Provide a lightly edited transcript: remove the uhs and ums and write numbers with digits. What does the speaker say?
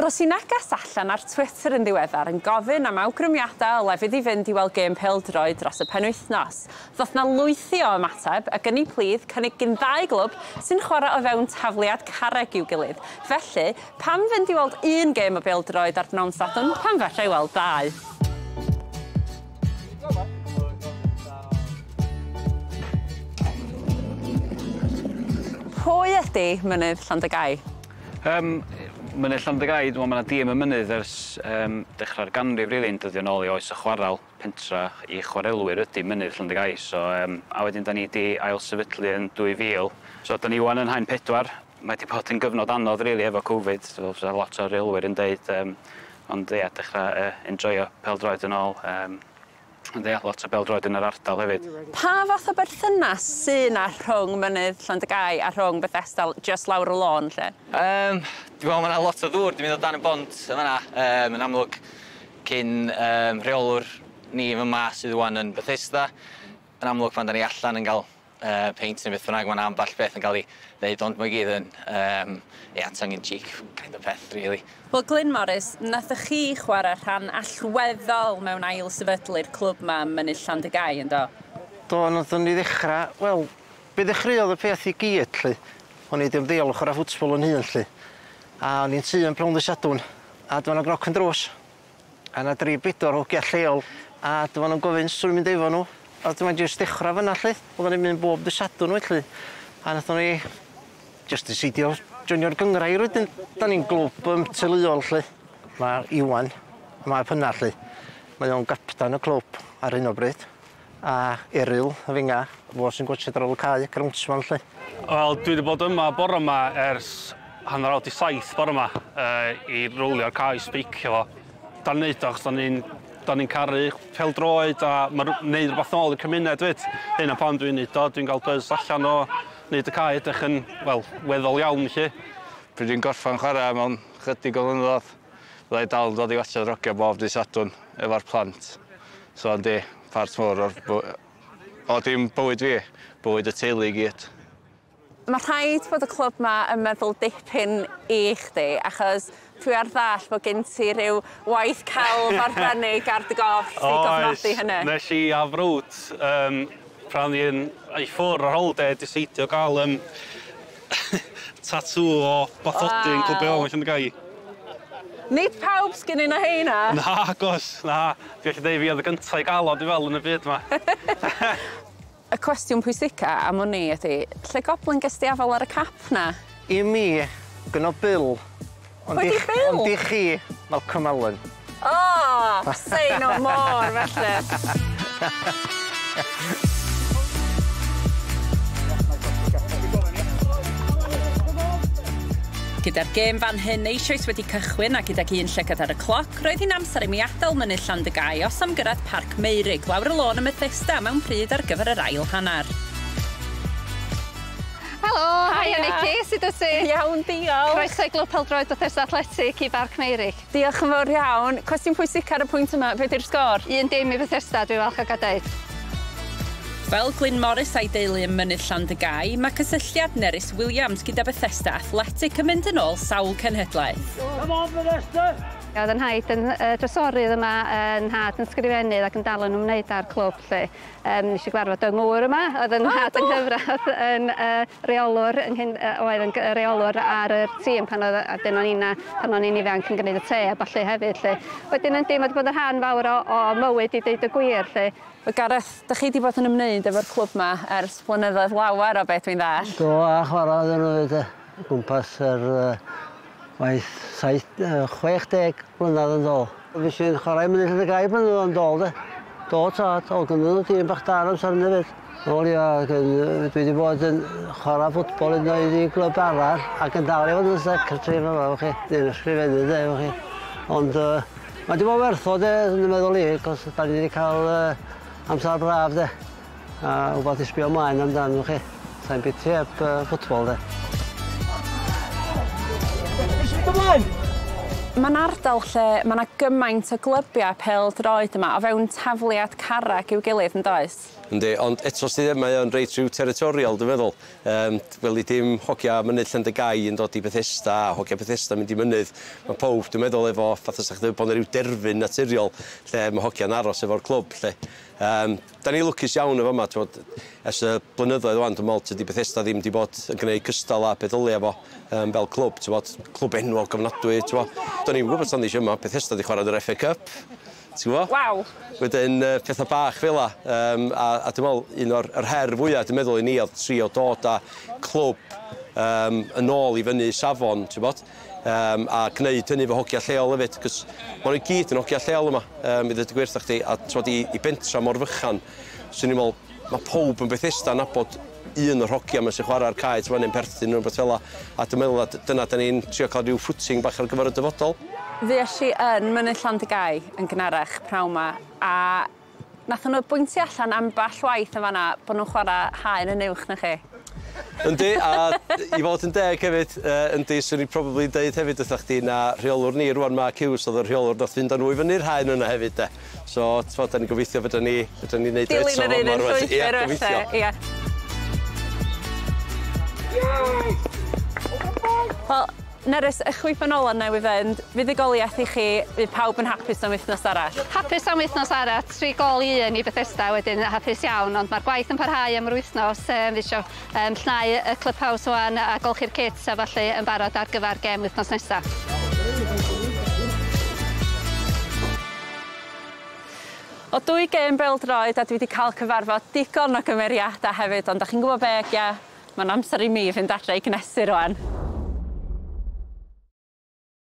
Ros i neges allan ar Twitter yn ddiweddar yn gofyn am awgrymiadau o lefydd i fynd i weld gêm pêl-droed dros y penwythnos. Ddoth 'na lwythi o ymateb ac yn eu plith cynnig gin ddau glwb sy'n chwarae o fewn tafliad carreg i'w gilydd. Felly, pam fynd i weld un gêm o bêl-droed ar bnawn Sadwrn pan fedra i weld dau? Pwy ydi Mynydd Llandygai? Mynydd Llandygai, dwi me'wl ma' 'na dîm y mynydd ers dechra'r ganrif rili yn dyddio nôl i oes y chwaral, pentra i chwarelwyr ydi Mynydd Llandygai so a wedyn 'dan ni 'di ail sefydlu yn 2000 so 'dan ni ŵan yn haen pedwar. Mae 'di bod yn gyfnod anodd rili efo Covid fel fysa lot o reolwyr yn deud ond ia dechra enjoio pêl-droed yn ôl Ond ia, lot o bêl-droed yn yr ardal hefyd. Pa fath o berthynas sy 'na rhwng Mynydd Llandygai a rhwng Bethesda jyst lawr y lôn 'lly? Yym dwi me'wl ma' 'na lot o ddŵr 'di mynd o dan y bont yn fan 'na yym yn amlwg cyn yym rheolwr ni fyma sydd ŵan yn Bethesda yn amlwg pan 'dan ni allan yn ga'l yy peint ne' beth bynnag ma' 'na amball beth yn ga'l 'i ddeud ond mae gyd yn yym ia tongue in cheek kind of peth rili. Wel Glyn Morris, nathoch chi chwarae rhan allweddol mewn ail sefydlu'r clwb 'ma ym Mynydd Llandygai yndo? Do, nathon ni ddechra, wel, be ddechreuodd y peth i gyd 'lly, o'n i 'di ymddeol o chwara ffwtbol yn hŷn 'lly, a o'n i'n tŷ am pnawn dy' Sadwrn, a dyma 'na gnoc yn drws. A 'na dri bedwar o hogia lleol a dyma nw'n gofyn swn i'n mynd efo n'w a dyma jyst dechra fyn 'na 'lly. Oddan ni'n mynd bob dy' Sadwrn felly a nathon ni jyst deseidio joinio'r gynghrair wedyn. 'Dan ni'n glwb yym teuluol 'lly. Ma' Iwan mab hynna 'lly mae o'n gapdan y clwb ar hyn o bryd a Eryl y fenga fo sy'n gwatsiad ar ôl y cae groundsman 'lly. Wel dwi 'di bod yma bore 'ma ers hanner awr 'di saith bore 'ma yy i rowlio'r cae sbeicio fo. 'Dan neud o achos 'dan ni'n 'dan ni'n caru pêl-droed a ma' rw- neud rwbath nôl i'r cymuned 'fyd. Hynna pam dwi'n neud o dwi'n ga'l buzz allan o neud y cae edrych yn wel weddol iawn 'lly. Pryd dwi'n gorffan chwara mewn chydig o flynyddodd fyddai dal yn dod i watsiad yr ogia bob dydd Sadwrn efo'r plant. So yndi, part mowr o'r by- o dim bywyd fi, bywyd y teulu i gyd. Ma' rhaid bod y clwb 'ma yn meddwl dipyn i chdi achos dwi ar ddall bod gen ti rhyw waith celf arbennig ar dy gorff i gofnodi hynny. Oes, nes i a frwd yym pan o'n i yn i ffwr' ar holiday deseidio ga'l yym tatŵ o bathodyn Clwb Ifor Llandygai. Nid pawb sgin un o heina. Nagos, na. Dwi gallu deud fi oedd y gynta i ga'l o dwi fe'wl yn y byd 'ma. Y cwestiwn pwysica am wn i ydi, lle goblin ges di afal ar y cap 'na? I mi, gynno Bill. Ond Pwy 'di Bill? Ond i chi, Malcolm Allen. O! Say no more felly. Gyda'r gêm fan hyn eisoes wedi cychwyn a gydag un llygad ar y cloc, roedd hi'n amser i mi adael Mynydd Llandygai os am gyrraedd Parc Meurig lawr y lôn ym Methesda mewn pryd ar gyfer yr ail hanner. Helo, haia Nici, sut wyt ti? Iawn, diolch. Croeso i Glwb Pêl-droed Bethesda Athletic i Barc Meurig. Diolch yn fawr iawn. Cwestiwn pwysica ar y pwynt yma, be' 'di'r sgôr? 1-dim i Bethesda, dwi falch o ga'l deud. Fel Glyn Morris a'i deulu ym Mynydd Llandygai, mae cysylltiad Nerys Williams gyda Bethesda Athletic yn mynd yn ôl sawl cenhedlaeth. Come on Bethesda! Oedd 'y nhaid yn yy drysorydd yma, 'yn nhad yn sgrifennydd ac yn dal yn ymwneud â'r clwb 'lly. Yym nes i gwarfod y ngŵr yma, oedd 'yn nhad yng nghyfrath yn yy reolwr yng nghyn- yy oedd yn gy- reolwr ar yr tîm pan oedd a 'dyn o'n inna pan o'n i'n ifanc yn gneud y te a ballu hefyd 'lly. Wedyn yndi ma' 'di bod yn rhan fawr o o mywyd i deud y gwir 'lly. Wel Gareth, 'dach chi 'di bod yn ymwneud efo'r clwb 'ma ers blynyddoedd lawer o be' dwi'n ddallt. Do, a chwara iddyn nhw 'fyd 'de. O gwmpas yr yy waith saith yy 60 mlynedd yn dôl. Fues i'n chwarae mynydd Llyn y Gaib blynyddoedd yn dôl 'de. Do tad, o'dd gynnon nhw dîm bach da yn amser 'ny 'fyd. Wel ia, ag yn yy dwi 'di bod yn chwara ffwtbol un oed i glwb arall ac yn dal i fod yn secretary yn fama wch chi, neu'n ysgrifennydd 'de wch chi. Ond yy Mae 'di bod werth o de, yn fy meddwl i, 'cos 'dan ni 'di ca'l yy amsar braf de. A wbath i sbio mlaen amdan wch chi. Sai'n biti heb yy ffwtbol de. Ma'n ardal lle ma' 'na gymaint o glybiau pêl-droed yma o fewn tafliad carreg i'w gilydd yndoes? Yndi, ond eto sydd mae o'n reit rhyw territorial, dwi'n meddwl. Wel, i dim hogia Mynydd Llandygai yn dod i Bethesda, a hogia Bethesda mynd i Mynydd. Mae pawb, dwi'n meddwl, efo, fatha sa chdi bod 'na ryw derfyn naturiol lle mae hogia'n aros efo'r clwb, lle. Da ni lwcus iawn efo yma, t'mod, ers y blynyddoedd ŵan, dwi'n meddwl, tydi Bethesda ddim 'di bod yn gwneud cystal â beth ddylia fo fel clwb, t'mod, clwb enwog ofnadwy, t'mod. Do'n i'm yn gwybod tan ddes i yma, Bethesda 'di chwarae yn yr FA Cup. Ti'n gwbo? Waw! Wedyn pethau bach fel 'a. A dwi'n meddwl un o'r yr her fwyaf dwi'n meddwl i ni oedd trio dod â clwb yn ôl i fyny safon, ti'n bod? A gwneud hynny efo hogia lleol hefyd, cos maen nhw i gyd yn hogia lleol yma, i ddweud y gwir wrthach chdi, a t'mod, i bentra mor fychan, swn i'n meddwl, mae pawb yn Bethesda nabod un o'r hogia yma sy'n chwarae ar cae, ti'n meddwl, perthyn nhw'n beth fel 'a. A dwi'n meddwl na dyna da ni'n trio cael rhyw footing bach ar gyfer y dyfodol. Fues i yn Mynydd Llandygai yn gynharach pnawn 'ma, a nathon nhw bwyntio allan ambell waith yn fanna bod nhw'n chwarae haen yn uwch na chi. Yndi, a i fod yn deg hefyd, yndi, swn i'n probably deud hefyd wrthach chdi na rheolwr ni rwan, Mark Hughes, oedd y rheolwr nath fynd â nhw i fyny'r haen yna hefyd, de. So, t'mod, da ni'n gobeithio fedra ni neud o eto. Dilyn yr un fama rŵan. llwybr Ie, felly. gobeithio. Ie. Wel, Nerys, y chwip yn ôl newydd fynd, fuddugoliaeth i chi, fydd pawb yn hapus am wythnos arall. Hapus am wythnos arall, 3-1 i Bethesda wedyn, hapus iawn, ond mae'r gwaith yn parhau am yr wythnos. Fi isio llnau y clubhouse wan a golchi'r kits a falle yn barod ar gyfer gêm wythnos nesaf. O 2 gêm bêl-droed a dwi wedi cael cyfarfod digon o gymeriadau hefyd, ond da chi'n gwybod be, Egia, mae'n amser i mi fynd adre i gnesu rwan.